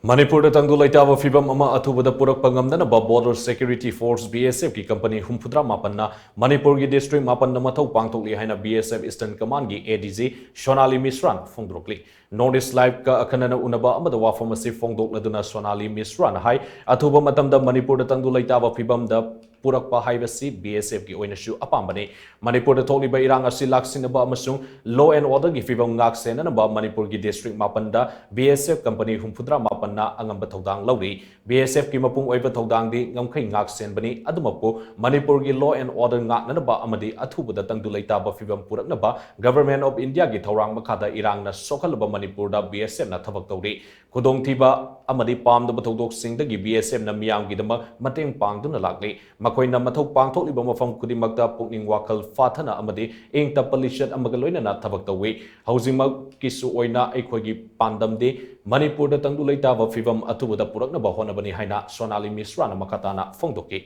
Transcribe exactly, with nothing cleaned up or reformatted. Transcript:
ꯃꯅꯤꯄꯨꯔꯗ ꯇꯪꯗꯨ ꯂꯩꯇꯥꯕ ꯐꯤꯕꯝ ꯑꯃ ꯑꯊꯨꯕꯗ ꯄꯨꯔꯛꯄ ꯉꯝꯅꯅꯕ Border Security Force, B S F ꯀꯤ company ꯍꯨꯝꯐꯨꯇꯔꯥ ꯃꯥꯄꯟꯅ ꯃꯅꯤꯄꯨꯔꯒꯤ district ꯃꯥꯄꯟꯗ ꯃꯊꯧ ꯄꯥꯡꯊꯣꯛꯂꯤ ꯍꯥꯏꯅ B S F Eastern Command ꯒꯤ A D G Sonali ꯃꯤꯁ꯭ꯔꯥꯅ ꯐꯣꯡꯗꯣꯔꯛꯂꯤ꯫ North East Live ꯀ ꯑꯈꯟꯅꯅ ꯎꯅꯕ ꯑꯃꯗ ꯋꯥꯐꯝ ꯑꯁꯤ ꯐꯣꯡꯗꯣꯛꯂꯗꯨꯅ ꯁꯣꯅꯥꯂꯤ ꯃꯤꯁ꯭ꯔꯥꯅ ꯍꯥꯏ, ꯑꯊꯨꯕ ꯃꯇꯝꯗ ꯃꯅꯤꯄꯨꯔꯗ ꯇꯪꯗꯨ ꯂꯩꯇꯥꯕ ꯐꯤꯕꯝꯗ ꯄꯨꯔꯛꯄ ꯍꯥꯏꯕꯁꯤ B S F ꯀꯤ ꯑꯣꯏꯅꯁꯨ ꯑꯄꯥꯝꯕꯅꯤ꯫ ꯃꯅꯤꯄꯨꯔꯗ ꯊꯣꯛꯂꯤꯕ ꯏꯔꯥꯡ ꯑꯁꯤ ꯂꯥꯛꯁꯤꯟꯅꯕ ꯑꯃꯁꯨꯡ law and order ꯒꯤ ꯐꯤꯕꯝ ꯉꯥꯛ ꯁꯦꯟꯅꯅꯕ ꯃꯅꯤꯄꯨꯔꯒꯤ district ꯃꯥꯄꯟꯗ B S F company ꯍꯨꯝꯐꯨꯇꯔꯥ ꯃꯥꯄꯟꯅ ꯑꯉꯝꯕ ꯊꯧꯗꯥꯡ ꯂꯧꯔꯤ꯫ B S F ꯀꯤ ꯃꯄꯨꯡ ꯑꯣꯏꯕ ꯊꯧꯗꯥꯡꯗꯤ ꯉꯝꯈꯩ ꯉꯥꯛ ꯁꯦꯟꯕꯅꯤ꯫ ꯑꯗꯨꯃꯛꯄꯨ ꯃꯅꯤꯄꯨꯔꯒꯤ law and order ꯉꯥꯛꯅꯅꯕ ꯑꯃꯗꯤ ꯑꯊꯨꯕꯗ ꯇꯪꯗꯨ ꯂꯩꯇꯥꯕ ꯐꯤꯕꯝ ꯄꯨꯔꯛꯅꯕ Government of India ꯒꯤ ꯊꯧꯔꯥꯡ ꯃꯈꯥꯗ ꯏꯔꯥꯡꯅ ꯁꯣꯛꯍꯜꯂꯕ ꯃꯅꯤꯄꯨꯔꯗ B S F ꯅ ꯊꯕꯛ ꯇꯧꯔꯤ꯫ ꯈꯨꯗꯣꯡꯊꯤꯕ ꯑꯃꯗꯤ ꯄꯥꯝꯗꯕ ꯊꯧꯗꯣꯛꯁꯤꯡꯗꯒꯤ B S F ꯅ ꯃꯤꯌꯥꯝꯒꯤꯗꯃꯛ ꯃꯇꯦꯡ ꯄꯥꯡꯗꯨꯅ ꯂꯥꯛꯂꯤ꯫ ꯃꯈꯣꯏꯅ ꯃꯊꯧ ꯄꯥꯡꯊꯣꯛꯂꯤꯕ ꯃꯐꯝ ꯈꯨꯗꯤꯡꯃꯛꯇ ꯄꯨꯛꯅꯤꯡ ꯋꯥꯈꯜ ꯐꯥꯊꯅ ꯑꯃꯗꯤ ꯏꯪ ꯇꯞꯄ ꯂꯤꯆꯠ ꯑꯃꯒ ꯂꯣꯏꯅꯅ ꯊꯕꯛ ꯇꯧꯏ꯫ ꯍꯧꯖꯤꯛꯃꯛꯀꯤꯁꯨ ꯑꯣꯏꯅ ꯑꯩꯈꯣꯏꯒꯤ ꯄꯥꯟꯗꯝꯗꯤ ꯃꯅꯤꯄꯨꯔꯗ ꯇꯪꯗꯨ ꯂꯩꯇꯥꯕ ꯐꯤꯕꯝ ꯑꯊꯨꯕꯗ ꯄꯨꯔꯛꯅꯕ ꯍꯣꯠꯅꯕꯅꯤ ꯍꯥꯏꯅ ꯁꯣꯅꯥꯂꯤ ꯃꯤꯁ꯭ꯔꯥꯅ ꯃꯈꯥ ꯇꯥꯅ ꯐꯣꯡꯗꯣꯛꯈꯤ꯫